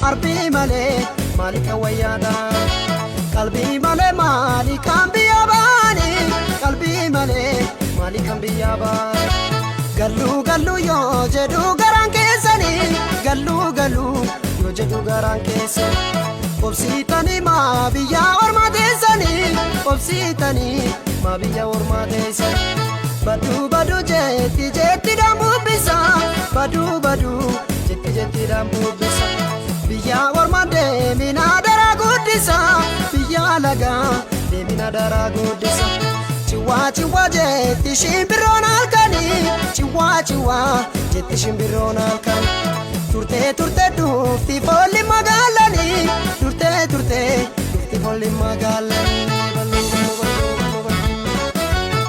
Arbii malee maali kan wayyaadha? Qalbii malee maali kan biyya baani? Qalbii malee maali kan biyya baani? Galluu galluu yoo jedhu garaan keessanii, galluu galluu yoo jedhu garaan keessanii, obsiitanii maa biyya ormaa teessanii, obsiitanii maa biyya ormaa teessanii. Baduu baduu jetti jetti dambubbisa, baduu baduu jetti jetti dambubbisa. Biyya ormaa deemina daraa guddisa, biyya lagaa deemina daraa guddisa. Ciwaa ciwaa jetti shimbirroon halkanii, ciwaa ciwaa jetti shimbirroon halkanii. Turtee turtee dhufti foolli magaalanii, turtee turtee dhufti foolli magaalanii. Baluu baluu baluu baluu baluu.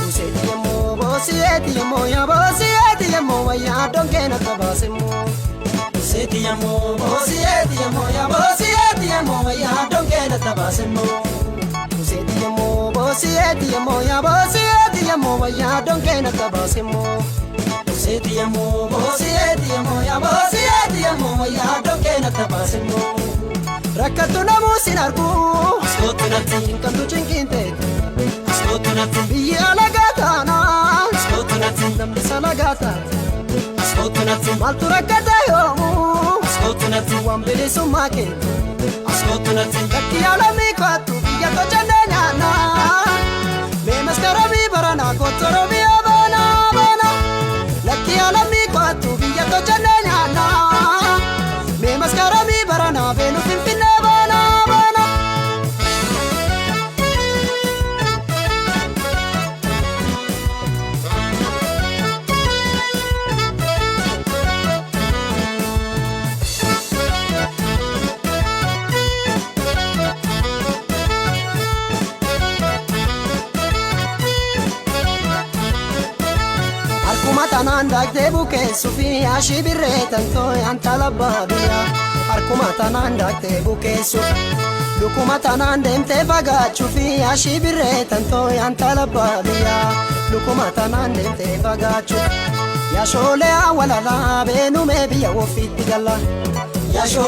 Useeti yemmoo boosiyeeti yemmoo yaa boosiyeeti yemmoo wayyaa donkee na qabaasemmoo. Useeti yemmoo boosiyeeti yemmoo yaa boosiyeeti yemmoo wayyaa donkee na qabaasemmoo. Useeti yemmoo boosiyeeti yemmoo yaa boosiyeeti yemmoo wayyaa donkee na qabaasemmoo. Useeti yemmoo boosiyeeti yemmoo yaa boosiyeeti yemmoo wayyaa donkee na qabaasemmoo. Rakkattu namuu sin argu. Askootu natti. Cinqamtu cinqiin teeti. Askootu natti. Biyyi alagaa taanaa. Askootu natti. Namni salagaa taate. Askootu natti. Maaltu rakkata yoomuu? Askootu natti. Waan bilisummaa keeti. Askootu natti. Lakki alamii kottu biyya tolchannee nyaannaa. Mee maskaramii baranaa kottu Oromiyaa baanaa baanaa. Lakki alamii kottu biyya tolchannee nyaannaa. Mee maskaramii baranaa beenu Finfinnee baanaa baanaa. Harkuma tanaan daaktee bukeessuu fi ashii birree tantoo yantala baabiyaa. Harkuma tanaan daaktee bukeessuu lukuma tanaan deemtee fagaachuu fi ashii birree tantoo yantala baabiyaa. Lukuma tanaan deemtee fagaachuu. Yaashoolee walalaa beenumee biyya ofiitti gala. Yaashoolee.